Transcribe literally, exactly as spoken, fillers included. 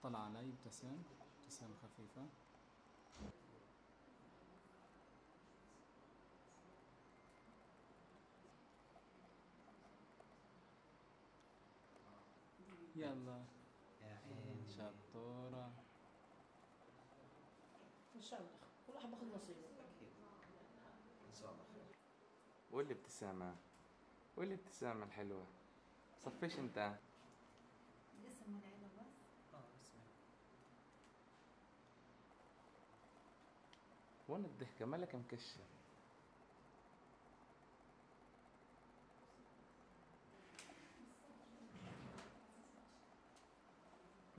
طلع علي، ابتسم ابتسامة خفيفة. يلا. يا عيني. شطورة. إن شاء الله. كل واحد باخذ نصيبه. أكيد. إن شاء الله خير. والابتسامة. والابتسامة الحلوة. صفيش انت؟ اسم العيلة بس؟ اه، اسمي. وين الضحكة؟ مالك مكشر؟